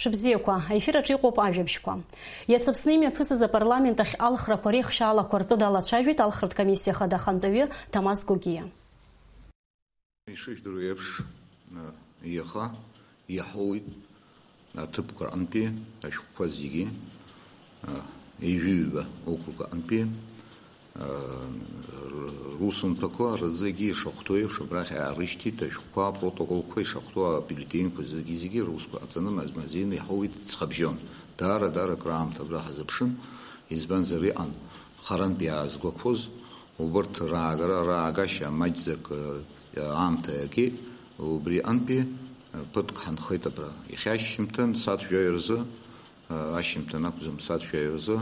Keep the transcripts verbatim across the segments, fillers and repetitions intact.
Шәыбзиақәа, аефир аҿы иҟоуп ажәабжьқәа. Иацы Аԥсны имҩаԥысыз апарламент ахь алхрақәа реихшьаалақәа ртәы далацәажәеит алхратә комиссиа хада ахантәаҩы Ҭамаз Гогиа. Ишыжәдыруа еиԥш, иаха иаҳауеит аҭыԥқәа рҟынтәи ашәҟәқәа зегьы, ҩажәи ҩба округ аҟынтәи, русумҭақәа рзегьы ишахәҭоу еиԥш, абрахь аарышьҭит ашәҟәқәа, апротоколқәа ишахәҭоу, абюллетеньқәа зегьы-зегьы русқәа ҟаҵаны, маз-, мазеины иаҳауеит ҵхыбжьон. Даара, даара акраамҭа абра ҳазыԥшын, избанзар, иҟан харантә иаазгәақәоз, убырҭ раагара, раагашьа маҷӡак, аамҭа иагеит, убри антәи, ԥыҭк ҳанхеит абра. Иахьа ашьжьымҭан, сааҭ жәаҩа рзы, ашьжьымҭан акәӡам, сааҭ жәаҩа рзы,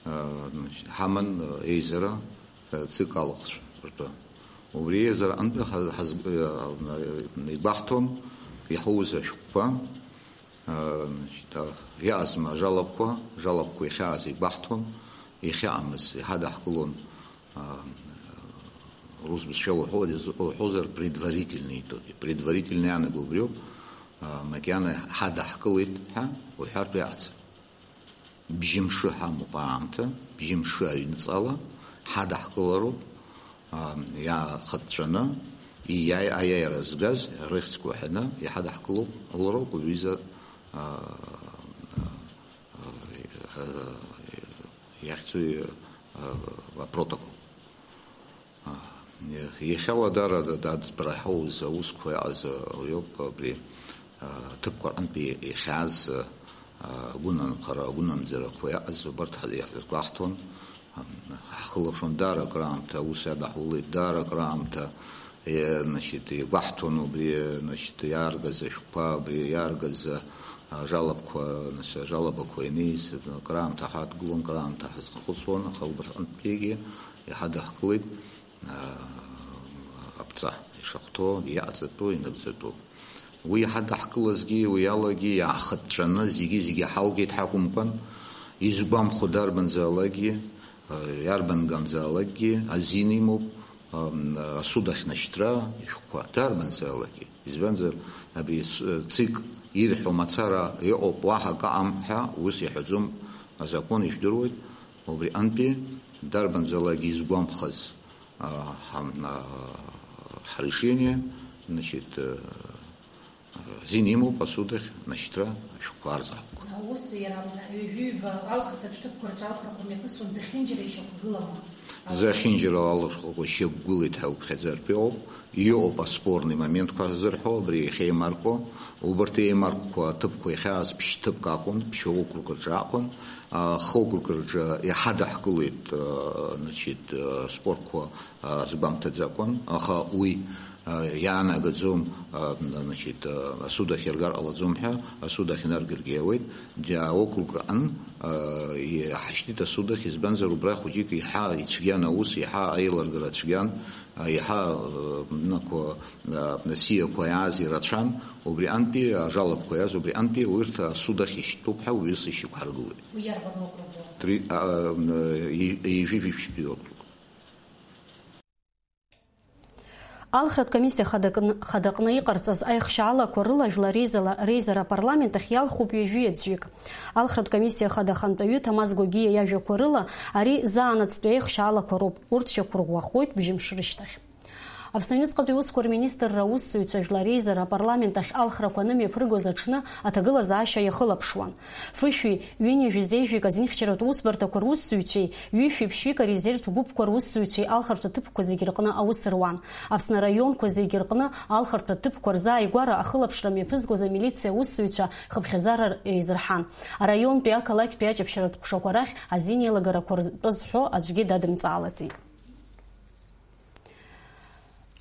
значит, ҳаман, еизара, ЦИК алахәцәа ртәы. Убри еизара антәи ҳаз-, ҳаз-, игәаҳҭон, иаҳауз ашәҟәқәа, значит, иаазма ажалобқәа, ажалобқәа иахьааз игәаҳҭон, иахьаамыз иҳадаҳкылон, рус бызшәала уҳәо-, уҳәозар, предварительный итоги. Предварительный иаанаго убриоуп, макьана ҳадаҳкылеит ҳәа уҳәартә иҟаӡам. Бжьымшы ҳамоуп аамҭа, бжьымшы аҩныҵҟала ҳадаҳкылароуп, иаахыҵәҵәаны, ииааи аиааира згаз рыхьӡқәа ҳәаны иҳадаҳкылоуп, лароуп уи аҩыза, иахьӡу, апротокол. Иахьала дара аӡбара иаҳауз аусқәа иаҟаз уиоуп, абри, ҭыԥқәа рҟынтә иахьааз, агәынанхара, агәынамӡарақәа иаҟаз убарҭ ҳа-, иаҳзгәаҳҭон. Ҳхылаԥшуан даара акраамҭа, аус иадаҳулеит даара акраамҭа, значит, игәаҳҭон убри, значит, иааргаз ашәҟәқәа, абри иааргаз ажалобқәа, нас, ажалобақәа ианеиз, акраамҭа ҳадгылон, акраамҭа ҳазхәыцуан, аха убарҭ рҟынтәигьы иҳадаҳкылеит. Аԥҵа ишахәҭоу, иаҟаҵатәу, инагӡатәу. Уи иҳадаҳкылазгьы, уи алагьы иаахыҵәҵәаны зегьы-зегьы ҳалгеит ҳакәымкәан, изгәамхо дарбанзаалакгьы, иарбанганзаалакгьы азин имоуп, асуд ахь нашьҭра ишәҟәқәа, дарбанзаалакгьы. Избанзар, абри ЦИК ирҳәо мацара иҟоуп, уаҳа акы аҟам ҳәа ус иҳәаӡом, азакәан ижәдыруеит, убри антәи дарбанзаалакгьы изгәамԥхаз, а, ҳа-, а, ҳрешение, значит, э, азин имоуп асуд ахь нашьҭра ашәҟәқәа арзаалақәа. Ус иара ҩажәи ҩба алхырҭатә ҭыԥқәа рҿы алхрақәа мҩаԥысуан зехьынџьара ишьақәгылама? Зехьынџьара алхрақәа шьақәгылеит ҳәа уԥхьаӡартә иҟоуп. Иҟоуп аспорный моментқәа зырҳәо, абри иахьеимаркуа. Убарҭ еимаркқәа аҭыԥқәа иахьааз ԥшь-ҭыԥк акәын, ԥшь-округ рҿы акәын. Хы-округ рҿы иҳадаҳкылеит, значит, спортқәа азгәамҭаӡакәан, аха уи иаанагаӡом, значит, асуд ахь иаргар ҟалаӡом ҳәа, асуд ахь инаргаргьы ауеит. Округ аҟны иҳашьҭит асуд ахь, избанзар, убра хәыҷык иаҳа ицәгьан аус, иаҳа аилыргара цәгьан, иаҳа, нақәа, насиақәа иааз ирацәан, убри антәи ажалобқәа иааз, убри антәи урҭ асуд ахь ишьҭтәуп ҳәа уҩыза ишьақәҳаргылеит. Уи иарбан округу? Три-, а, м, и-, ижәи жәиԥшьтәи округ. Алхратә комиссиа хадакн-, хадаҟны иҟарҵаз аихшьаалақәа рыла жәлар реизала-, реизара апарламент ахь иалхуп ҩажәи аӡәҩык. Алхратә комиссиа хада ахантәаҩы Ҭамаз Гогиа иажәақәа рыла, ари заанаҵтәи аихшьаалақәа роуп, урҭ шьақәырӷәӷәахоит бжьымш рышьҭахь. Аԥсны аҩныҵҟатәи аусқәа рминистрра аусзуҩцәа жәлар реизара апарламент ахь алхрақәа анымҩаԥыргоз аҽны аҭагылазаашьа иахылаԥшуан. Фышәи ҩынҩажәи зежәҩык азинхьчаратә усбарҭақәа русзуҩцәеи ҩышәи ԥшьҩык арезервтә гәыԥқәа русзуҩцәеи алхратә аҭыԥқәа зегьы рҟны аус руан. Аԥсны араионқәа зегьы рҟны алхратә аҭыԥқәа рзааигәара ахылаԥшра мҩаԥызгоз амилициа аусзуҩцәа хыԥхьаӡара еизырҳан. Араионтәи ақалақьтәи аҷаԥшьаратә ҟәшақәа рахь азин еилагарақәа ртәы зҳәо аӡәгьы дадымҵаалаӡеит.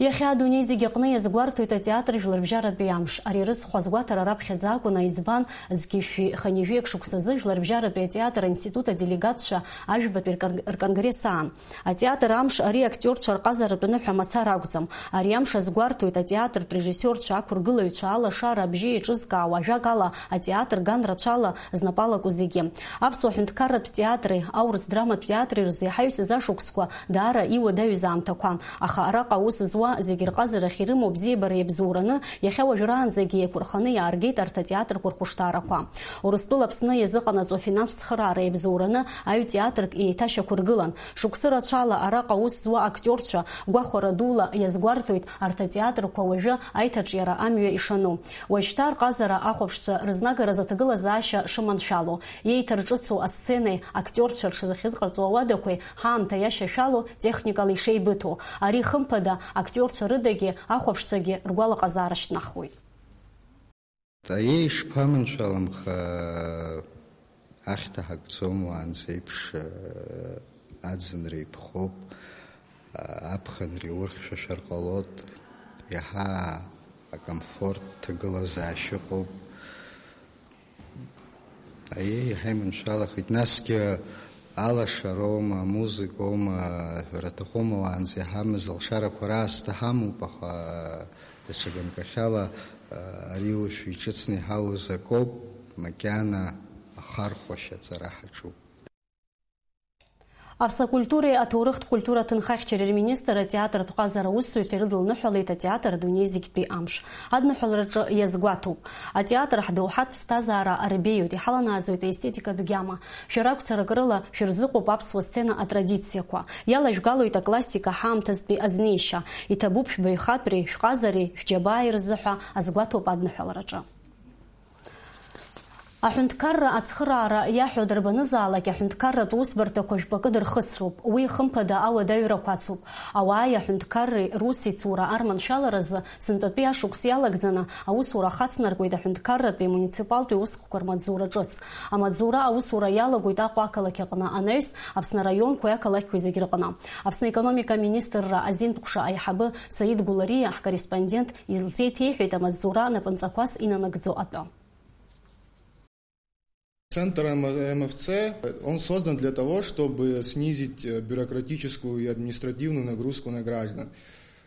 Иахьа адунеи зегьы аҟны иазгәарҭоит атеатр жәларбжьаратәи амш. Ари рыцхә азгәаҭара раԥхьаӡа акәын аиҵбан зқьышәи хынҩажәи акы шықәсазы Жәларбжьаратәи атеатр аинститут аделегатцәа Ажәбатәи ркон-, рконгресс аан. Атеатр амш ари актиорцәа рҟазаратә ныҳәа мацара акәӡам. Ари амш азгәарҭоит атеатртә режиссиорцәа, ақәыргылаҩцәа, алашара, абжьы еиҿызкаауа, ажәакала, атеатр ган рацәала знапы алаку зегьы. Аԥсуа ҳәынҭқарратә театри аурыс драматә театри рзы иҳаҩсыз ашықәсқәа даара иуадаҩыз аамҭақәан, аха араҟа аус зуа Зегьы рҟазарахь ирымоу абзиабара иабзоураны, иахьа уажәраанӡагьы еиқәырханы иааргеит арҭ атеатрқәа рхәышҭаарақәа. Урыстәыла Аԥсны иазыҟанаҵо афинанстә цхыраара иабзоураны аҩ театрк еиҭашьақәыргылан. Шықәсы рацәала араҟа аус зуа актиорцәа гәахәара дула иазгәарҭоит арҭ атеатрқәа уажәы аиҭаҿиара амҩа ишану. Уажәшьҭа рҟазара ахәаԥшцәа рызнагаразы аҭагылазаашьа шыманшәалоу, еиҭарҿыцу асценеи актиорцәа рҽазыхьызҟарҵо ауадақәеи ҳаамҭа иашьашәалоу техникала ишеибыҭоу. Ари, хымԥада, актиорцәа рыдагьы ахәаԥшцәагьы ргәалаҟазаара шьҭнахуеит. Аиеи, ишԥаманшәаламха, ахьҭа ҳагӡом уаанӡеиԥш, аӡынра иԥхоуп, аԥхынра иурхьшәашәар ҟалоит, иаҳа акомфорт ҭагылазаашьа ыҟоуп. Аиеи, иаҳа иманшәалахеит. Насгьы алашароума, амузыкоума, ҳәара аҭахума, уаанӡа иҳамаз алшарақәа раасҭа ҳамоуп, аха даҽа ганкахьала, ари уажә иҿыцны иҳауз акоуп, макьана ахархәашьа аҵара ҳаҿуп. Аԥсны акультуреи аҭоурыхтә культура аҭынхахьчареи рминистр атеатртә ҟазара аусзуҩцәа ирыдылныҳәалеит атеатр адунеи зегьтәи амш адныҳәалараҿы иазгәаҭоуп. Атеатр ҳдоуҳатә ԥсҭазаара арбеиоит, иҳаланааӡоит аестетикатә гьама. Шәара агәцарак рыла шәырзыҟоуп аԥсуа сцена атрадициақәа. Иалажәгалоит аклассика ҳаамҭазтәи азнеишьа. Иҭабуп шәбаҩхатәреи, шәҟазареи, шәџьабааи рзы ҳәа азгәаҭоуп адныҳәалараҿы. Аҳәынҭқарра ацхыраара иаҳәо дарбанызаалак аҳәынҭқарратә усбарҭақәа жәпакы дырхысроуп. Уи, хымԥада, ауадаҩрақәа ацуп. Ауааи аҳәынҭқарреи русеицура арманшәаларазы сынтәатәи ашықәс иалагӡаны аусура ахацнаркуеит аҳәынҭқарратәи амуниципалтәи усхкқәа рмаҵзура ҿыц. Амаҵзура аусура иалагоит Аҟәа ақалақь аҟны анаҩс, Аԥсны араионқәеи ақалақьқәеи зегь рҟны. Аԥсны аекономика аминистрра азинтә ҟәша аиҳабы Саид Гәлариа ҳкорреспондент илзеиҭеиҳәеит амаҵзура напынҵақәас инанагӡо атәы. Центр М Ф Ц, он создан для того, чтобы снизить, э, бюрократическую и административную нагрузку на граждан.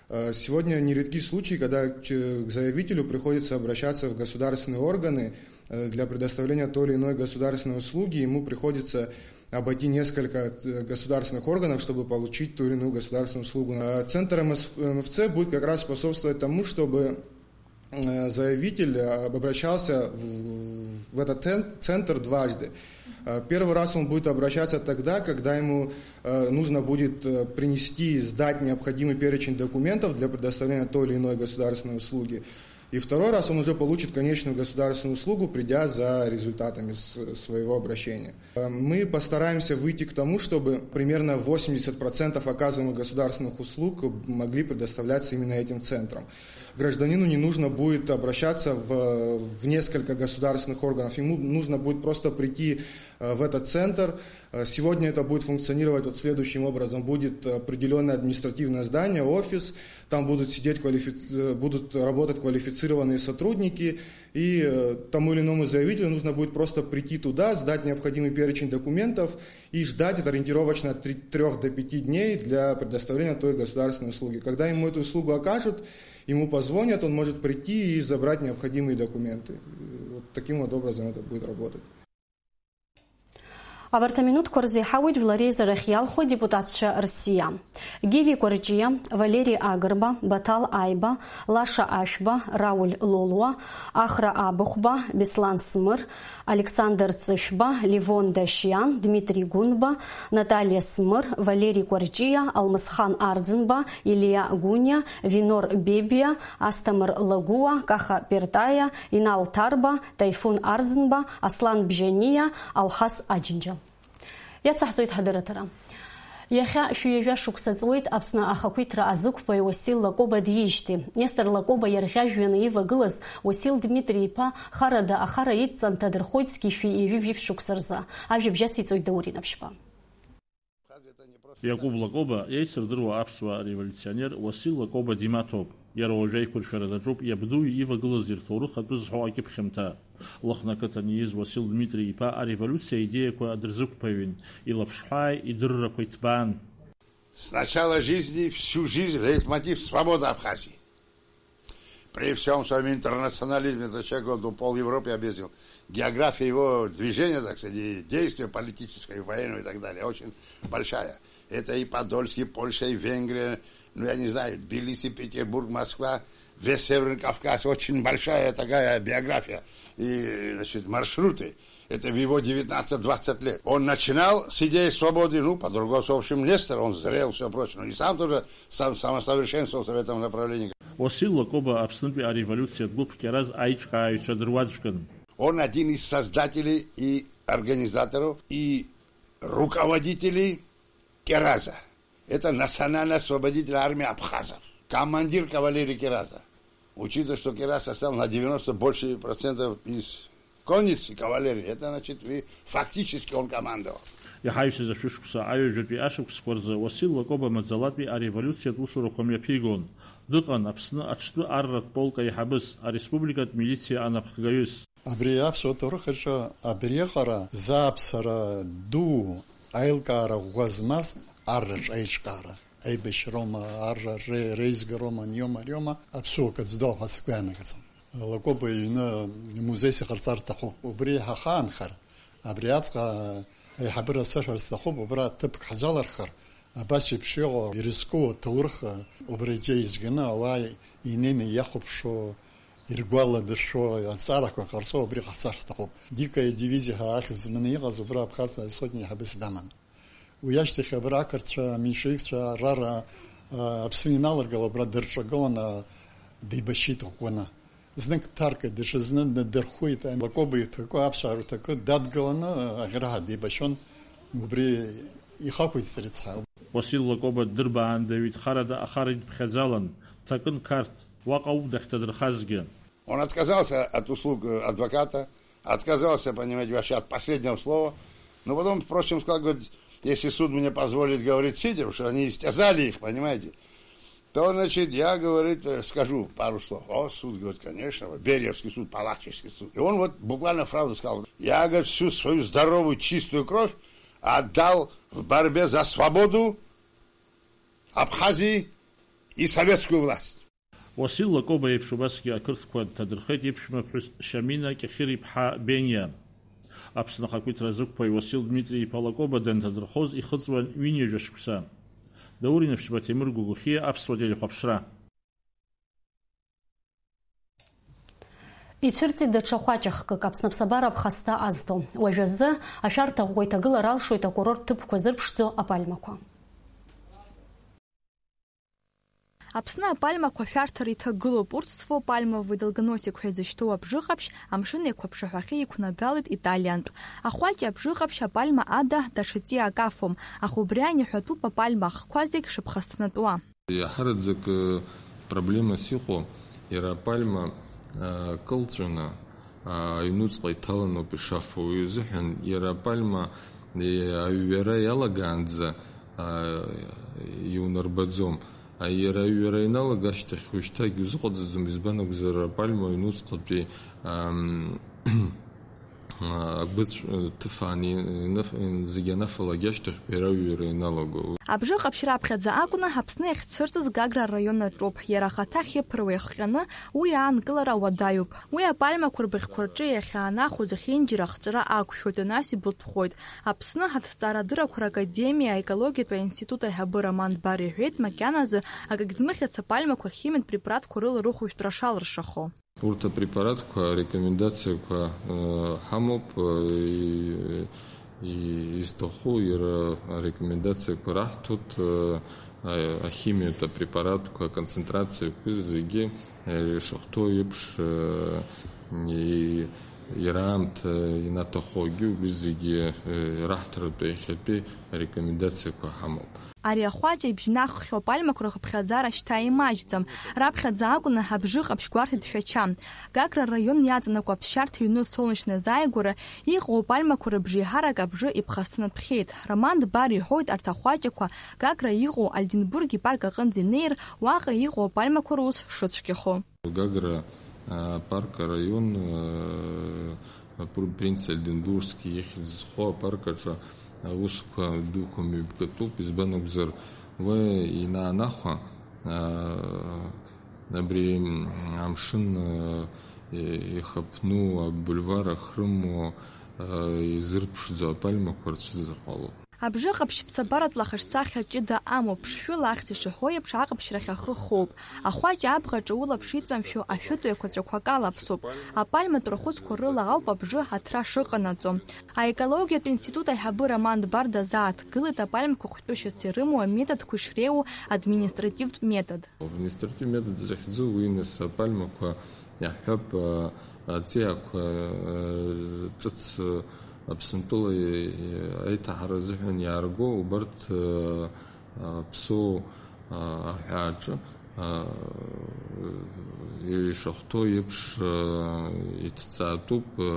Э, сегодня нередки случаи, когда к, к заявителю приходится обращаться в государственные органы, э, для предоставления той или иной государственной услуги. Ему приходится обойти несколько, э, государственных органов, чтобы получить ту или иную государственную услугу. Э, центр М С, М Ф Ц будет как раз способствовать тому, чтобы э, заявитель, э, обращался в, в этот цен-, центр дважды. Э, первый раз он будет обращаться тогда, когда ему, э, нужно будет, э, принести, сдать необходимый перечень документов для предоставления той или иной государственной услуги. И второй раз он уже получит конечную государственную услугу, придя за результатами с-, своего обращения. Э, мы постараемся выйти к тому, чтобы примерно восемьдесят процентов оказываемых государственных услуг могли предоставляться именно этим центром. Гражданину не нужно будет обращаться в, в несколько государственных органов. Ему нужно будет просто прийти, э, в этот центр. Э, сегодня это будет функционировать вот следующим образом. Будет определённое административное здание, офис. Там будут сидеть квалифи-, э, будут работать квалифицированные сотрудники. И, э, тому или иному заявителю нужно будет просто прийти туда, сдать необходимый перечень документов и ждать, это ориентировочно от три, трёх до пяти дней для предоставления той государственной услуги. Когда ему эту услугу окажут, ему позвонят, он может прийти и забрать необходимые документы. Вот таким вот образом это будет работать. Абарҭ аминуҭқәа рзы иҳауеит жәлар реизарахь иалху адепутатцәа рсиа. Гиви Кәарҷиа, Валери Агрба, Баҭал Аиба, Лаша Ашәба, Рауль Лолуа, Ахра Абыхәба, Беслан Смыр, Александр Ҵышәба, Левон Дашьиан, Дмитри Гәынба, Наталиа Смыр, Валери Кәарҷиа, Алмысхан Арӡынба, Илиа Гәыниа, Винор Бебиа, Асҭамыр Лагәыуа, Каха Пертаиа, Инал Ҭарба, Таифун Арӡынба, Аслан Бжьаниа, Алхас Аџьынџьал. Иацаҳҵоит ҳадырраҭара. Иахьа шәҩажәа шықәса ҵуеит Аԥсны ахақәиҭра азықәԥаҩ Уасил Лакоба диижьҭеи. Нестор Лакоба иарӷьажәҩаны ивагылаз Уасил Дмитри-иԥа харада ахара идҵан дҭадырхоит зқьи шәи ҩажәи жәиԥшь шықәса рзы. Ажәабжь ациҵоит Даур Инаԥшьба. Иакәыба Лакоба иеицырдыруа аԥсуа револиуционер Уасил Лакоба димаҭоуп. Иара уажәы аиқәыршәара даҿуп иабдуи ивагылази рҭоурых атәы зҳәо акьыԥхьымҭа. Лыхны ақыҭан ииз Уасил Дмитри-иԥа ареволиуциа аидеиақәа дырзықәԥаҩын, илаԥшҳәааи идыррақәеи ҭбаан. С начала жизни, всю жизнь лейтмотив «Свобода Абхазии». При всём своём интернационализме этот человек, он пол Европы объездил. География его движения, так сказать, и действия политической, и военной и так далее, очень большая. Это и Подольский, и Польша, и Венгрия, Ну, я не знаю, Тбилиси, Петербург, Москва, весь Северный Кавказ, очень большая такая биография и, значит, маршруты. Это в его девятнадцать-двадцать лет. Он начинал с идеей свободы, ну, под руководством, в общем, Нестора, он зрел, все прочее. Ну, и сам тоже сам, самосовершенствовался в этом направлении. Уасил Лакоба Аԥснытәи ареволиуциатә гәыԥ Кьараз аиҿкааҩцәа дыруаӡәкын. Он один из создателей и организаторов, и руководителей Кьараза. Это национально-освободительная армия абхазов. Командир кавалерии Кьараза. Учитывая, что Кирас состоял на девяносто больше процентов из конницы, кавалерии, это значит, и фактически он командовал. Иҳаҩсыз ашәышықәса аҩажәатәи ашықәсқәа рзы Уасил Лакоба маӡалатәи ареволиуциатә усурақәа мҩаԥигон. Дыҟан Аԥсны аҽтәы арратә полк аиҳабыс, ареспубликатә милициа анапхгаҩыс. Абри аԥсуа ҭоурых аҿы абриаҟара зааԥсара ду, аилкаара ӷәӷәа змаз арраҿ аиҿкаара, аибашьроума, арра ре-, реизгароума, аниома, ариома, аԥсуа каӡ ду ҳәа сгәы иаанагаӡом. Лакоба иҩны имузеис иҟарҵар рҭахуп. Убри ҳахаанхар, абри аҵҟа аиҳабыра сыҳәар сҭахуп, убра ҭыԥк ҳзалырхыр, абас еиԥш иҟоу ирызку аҭоурых убри аҿы еизганы ауаа инеины иахәаԥшуа, иргәаладыршәо аҵарақәа ҟарҵо убри ҟаҳҵар сҭахуп. Дикая дивизиа ҳәа ахьӡ зманы иҟаз убра Абхаза асотни аиҳабыс даман. Уи ашьҭахь абра ақырҭцәа, аменьшевикцәа рара, а, Аԥсны иналыргыло абра дырҿагыланы деибашьит ӷәӷәаны. Знык дҭаркит, даҽазны днадырхәит, Лакоба иҭакы, аԥсуаа рҭакы дадгыланы аӷьараҳәа деибашьон, убри ихақәиҭтә рыцҳа. Уасил Лакоба ддырбаандаҩит харада ахара идԥхьаӡалан, дҭакын Қарҭ, уаҟа ауп дахьҭадырхазгьы. Он отказался от услуг, э, адвоката, отказался, понимаете, вообще от последнего слова. Но потом, впрочем, сказал, говорит, если суд мне позволит говорить сидя, потому что они истязали их, понимаете, то, значит, я, говорит, э, скажу пару слов. О, суд, говорит, конечно, вот Бериевский суд, Палачевский суд. И он вот буквально фразу сказал: «Я, говорит, всю свою здоровую, чистую кровь отдал в борьбе за свободу Абхазии и советскую власть». Уасил Лакоба еиԥш убасгьы ақырҭқәа дҭадырхеит иԥшәмаԥҳәыс Шьамина Кьахьыр-иԥҳа Бениа. Аԥсны ахақәиҭра азықәԥаҩ Уасил Дмитри-иԥа Лакоба данҭадырхоз ихыҵуан ҩынҩажәа шықәса. Даур Инапшьба, Ҭемыр Гәыгәхьиа, Аԥсуа телехәаԥшра. Ицәырҵит даҽа хәаҷахкык, Аԥсны аԥсабара аԥхасҭа азҭо. Уажәазы ашәарҭа ӷәӷәа иҭагылар алшоит акурорт ҭыԥқәа зырԥшӡо апальмақәа. Аԥсны апальмақәа шәарҭара иҭагылоуп. Урҭ зфо пальмовый долгоносик ҳәа изышьҭоу абжыҟаԥшь амшын еиқәаԥшаҳәахьы иқәнагалеит италиантә. Ахәаҷ абжыҟаԥшь апальма ада даҽа ҵиаак афом, аха убри ан иҳәатәуп апальма ахқәа зегь шыԥхасҭнатәуа. Иаҳараӡак, э, проблемас иҟоу, иара апальма, э, кылҵәаны, э, аҩнуҵҟа иҭаланоуп ишафо. Уи азыҳәан иара апальма, э, аҩҩара иалагаанӡа, э, иунарбаӡом. А иара аҩҩара иналага ашьҭахь уажәшьҭагь узыҟаҵаӡом, избан акәзар, апальма аҩнуҵҟатәи, ам, агәыцә-, ҭыфаан инаф-, зегь анафалак ашьҭахь иара аҩҩра иналаго. Абжыҟаԥшь раԥхьаӡа акәны Аԥсны иахьцәырҵыз Гагра араион аҿоуп. Иара ахаҭа ахьыԥыруа иахҟьаны уи аанкылара уадаҩуп. Уи апальмақәа рбыӷьқәа рҿы иахьаанахәо зехьынџьара ахҵәара ақәшәоит, нас иблатәхоит. Аԥсны аҭҵаарадыррақәа ракадемиа аекологиатә аинститут аиҳабы Роман Дбар иҳәеит, макьаназы акагь змыхьыц апальмақәа ахимиатә препаратқәа рыла рыхәышәтәра шалыршахо. Урҭ апрепаратқәа арекомендациақәа, э, ҳамоуп, э, и-, и-, изҭаху иара арекомендациақәа раҳҭоит, э, а-, ахимиатә апрепаратқәа, аконцентрациақәа зегьы, э, ишахәҭоу еиԥш, э, и-, иара аамҭа инаҭахогьы убри зегьы, э, раҳҭаратәы иахьатәи арекомендациақәа ҳамоуп. Ари ахәаҷ ибжьнаххьоу апальмақәа рхыԥхьаӡара шьҭа имаҷӡам. Раԥхьаӡа акәны абжыҟаԥшь гәарҭеит Шәача. Гагра раион иаҵанакуа аԥсшьарҭа иҩны Солнечное азааигәара иҟоу апальмақәа рыбжеиҳарак абжьы иԥхасҭанатәхьеит. Роман Дбар иҳәоит, арҭ ахәаҷақәа Гагра иҟоу Ольденбург ипарк аҟынӡа инеир, уаҟа иҟоу апальмақәа рус шыцәгьахо. Гагра, а, парк араион, а, Пр-, Принц Ольденбургский ихьӡ зху апарк аҿы аусқәа дуқәа мҩаԥгатәуп, избан акәзар, уи инаанахәа, аа, абри, м, амшын, аа, и-, ихаԥну абульвар ахьрымоу, аа, изырԥшӡо апальмақәа рцәыӡыр ҟалоуп. Абжыҟаԥшь ԥсабаратә лахышсахьа ҷыда амоуп, ԥшшәыла ахьӡ ишаҳәо еиԥш, аҟаԥшьрахь ахы хоуп. Ахәаҷ абӷаҿы улаԥш иҵамшәо ашәытә еиқәаҵәақәа акы алаԥсоуп. Апальматә рахәыцқәа рыла ауп абжы аҭра шыҟанаҵо. Аекологиатә институт аиҳабы Роман Дбар дазааҭгылеит апальмқәа хәтәышьас ирымоу аметодқәа ишреиуоу административтә метод. Административтә метод захьӡу уи нас апальмақәа иаҳҳәап, а, аҵиаақәа, а, ҿыц, а, Аԥсынтәыла, а, аиҭаҳара азыҳәан иаарго убарҭ, а, а, ԥсоу, а, аҳәааҿы, а, ишахәҭоу еиԥш, а, иҭҵаатәуп, а,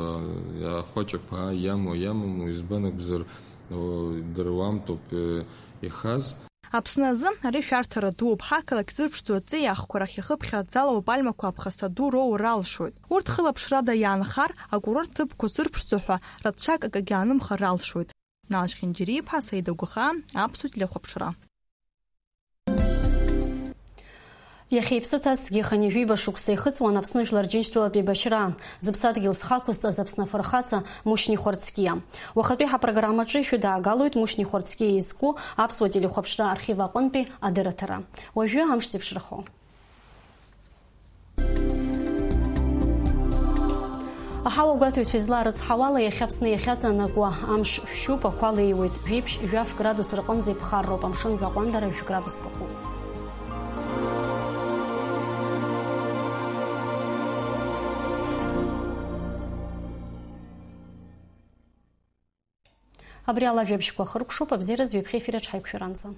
ахәаҷақәа иамоу, иамаму, избан акәзар, о, дыруамтәуп, а, ихаз. Аԥсны азы ари шәарҭара дууп, ҳақалақь зырԥшӡо аҵеи ахқәа рахь ихыԥхьаӡалоу апальмақәа аԥхасҭа ду роур ралшоит. Урҭ хылаԥшрада иаанхар, акурорт ҭыԥқәа зырԥшӡо ҳәа рацәак акагьы аанымхар ралшоит. Налшь Хинџьариа-иԥа, Саида Гәахаа, Аԥсуа телехәаԥшра. Иахьа иԥсы ҭазҭгьы хынҩажәиба шықәса ихыҵуан Аԥсны Жәлар Џьынџьтәылатә еибашьраан. Зыԥсадгьыл зхы ақәызҵаз Аԥсны афырхаҵа Мушьни Хәарцкиа. Уахатәи ҳапрограммаҿы ишәыдаагалоит Мушьни Хәарцкиа изку аԥсуа телехәаԥшра архив аҟынтәи адырраҭара. Уажәы амш зеиԥшрахо. Аҳауагәаҭаҩцәа излаарыцҳауала, иахьа Аԥсны иахьаҵанакуа амш шәшьуп, ақәа леиуеит, жәиԥшь, жәаф градус рҟынӡа иԥхарроуп, амшын аӡы аҟәандара жәградус кахәуп. Абри ала ажәабжьқәа хыркәшоуп, абзиараз ҩаԥхьа ефир аҿы ҳаиқәшәаранӡа.